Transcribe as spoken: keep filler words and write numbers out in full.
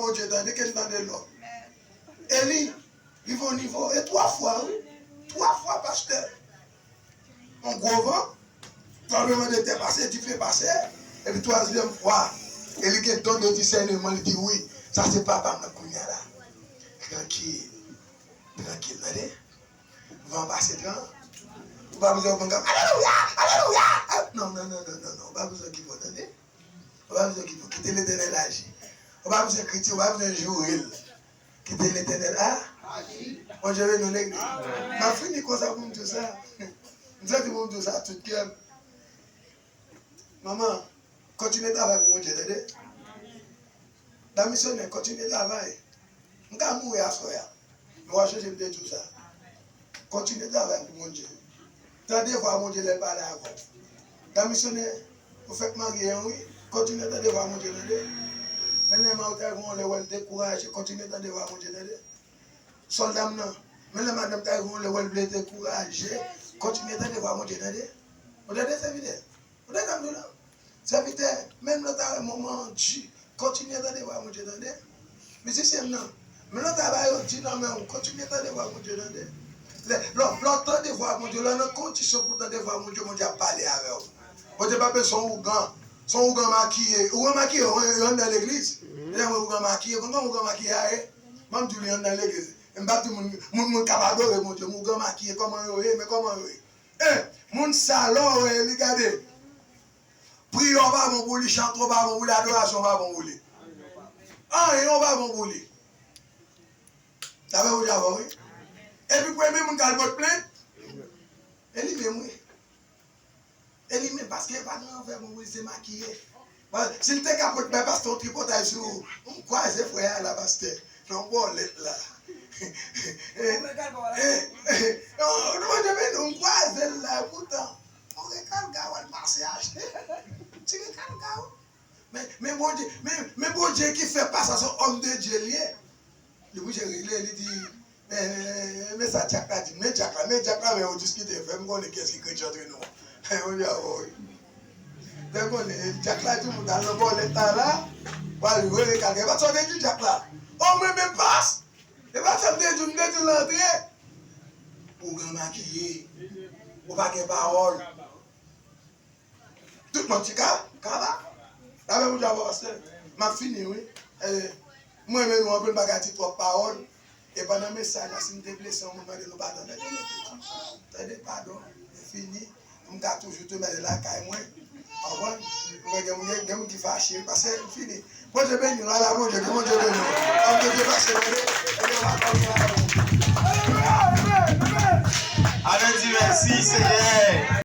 Bondye tande, ke n tande lòt. Eli rive yon nivo, e twa fwa, wi. Twa fwa, pastè. Yon gwo van, tranblemanntè pase, dife pase, epi twazyèm fwa, Eli gen don de disèneman, li di, wi, sa se papa m nan kounye a la. Trankil, trankil, tande. Van pase tran. Ou pa bezwen pran gad, alelouya, alelouya. Ah, non, non, non, non, non, non. Ou pa bezwen ki fò, tande. Ou pa bezwen ki fò. Kite Letènèl aji. Ou pa bezwen kritike, ou pa bezwen joure l. Kite Letènèl aji. Bondye beni w, legliz. M ap fini konsa pou m di w sa. M santi pou m di w sa tout kè m. Manman, kontinye travay pou Bondye, tande. Dam misyonè, kontinye travay. M ka mouri aswè a. Men w a chèche m te di w sa. Kontinye travay pou Bondye. Tande vwa Bondye lè l pale avè w. Dam misyonè, ou fèk marye an, wi. Kontinye tande vwa Bondye, tande. Men lè mari w ta rive yon lè wè l dekouraje, kontinye tande vwa Bondye, tande. Sòlda m nan, men lè madanm ta rive yon lè wè l vle dekouraje, kontinye tande vwa Bondye, tande. Ou tande, sèvitè? Ou tande sa m di w la? Sèvitè, menm lè w ta wè moman an di, kontinye tande vwa Bondye, tande. Mizisyen m nan, menm lè w ta wè yo di nan men w, kontinye tande vwa Bondye, tande. Lè, lè, lè w tande vwa Bondye, lè w nan kondisyon pou w tande vwa Bondye, Bondye ap pale avè w. Bondye pa bezwen yon ougan. Se yon ougan makiye. Ougan makiye, yo, yo anndan legliz. Lè mwen ougan makiye, konn kòman ougan makiye a ye? Ban m di w li anndan legliz. M p ap di moun, moun, moun k ap adore Bondye, men ougan makiye, kòman yo ye, men kòman yo ye. E, moun sa, lè w wè li, gade. Priyè w pa bon pou li, chante w pa bon pou li, adorasyon w pa bon pou li. Anyen w pa bon pou li. Sa fè Bondye avè w, wi. Epi premye moun k al pot plent, e li menm, wi. E li menm, paske e pa nan anvè bon, wi, se makiye. Bon, si l te ka pot bay pastè yon tripotay sou, m kwaze frè a la, pastè. Nan bòlèt la. Eh, eh, eh, oh, nou manje men nou, m kwaze l la, poutan. Yon rekalga w al pase achte. Ti rekalga w. Men, men Bondye, men, men Bondye ki fè pa sa, se yon òm de Dye l ye. Li oblije regle, li di, men, men, men sa dyak la di, men dyak la, men dyak la, men yo diskite, fè m konnen kiyès ki kretyen antre nou. Bondye a, wi. Fè m konnen, dyak la di moun al nan bòlèt la, la, w al rekalge. E pa sa w te di dyak la. O, mwen menm pas. E pa sa m te di w, m te di w l antre. Ougan makiye. Ou pa gen pawòl. Tout manti ka, kaba. Avè Bondye avè pastè. M ap fini, wi. Eh, mwen renmen nou anpil, m pa ka di twòp pawòl. E pandan mesaj la, si m te blese yon moun, mande nou padon. Tande, tande, padon. M fini. M ka toujou tounen lakay mwen. Konprann? Mwen gen moun, gen, gen moun ki fache, paske m fini. Bondye beni nou, ala Bondye, ke Bondye beni nou. Òm de Dye fache, tande. Ebyen, w a tande la. Amèn, di mèsi, Senyè.